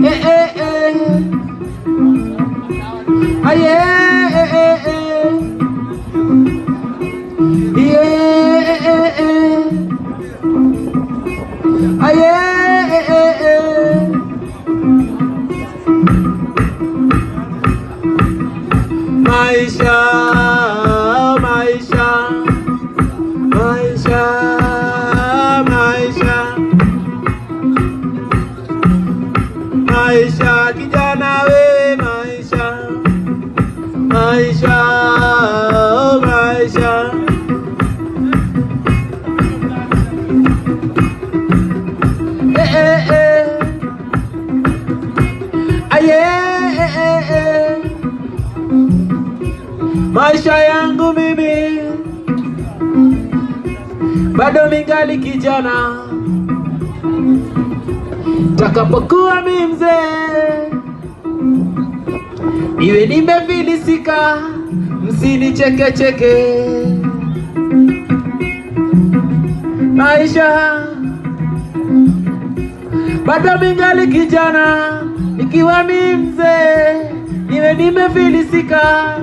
Eh, eh, eh. Aye, eh, eh, eh. Yeah, eh, eh, eh. Aye, eh, eh, eh. Maisha, maisha, maisha, maisha, maisha, kijana we, maisha, maisha, maisha. Eh, eh, eh. Aye, eh, eh, eh. Maisha yangu mimi bado ningali kijana, takapokuwa mi mzee niwe nimefilisika, msinichekecheke. Maisha bado ningali kijana, nikiwa mi mzee niwe nimefilisika.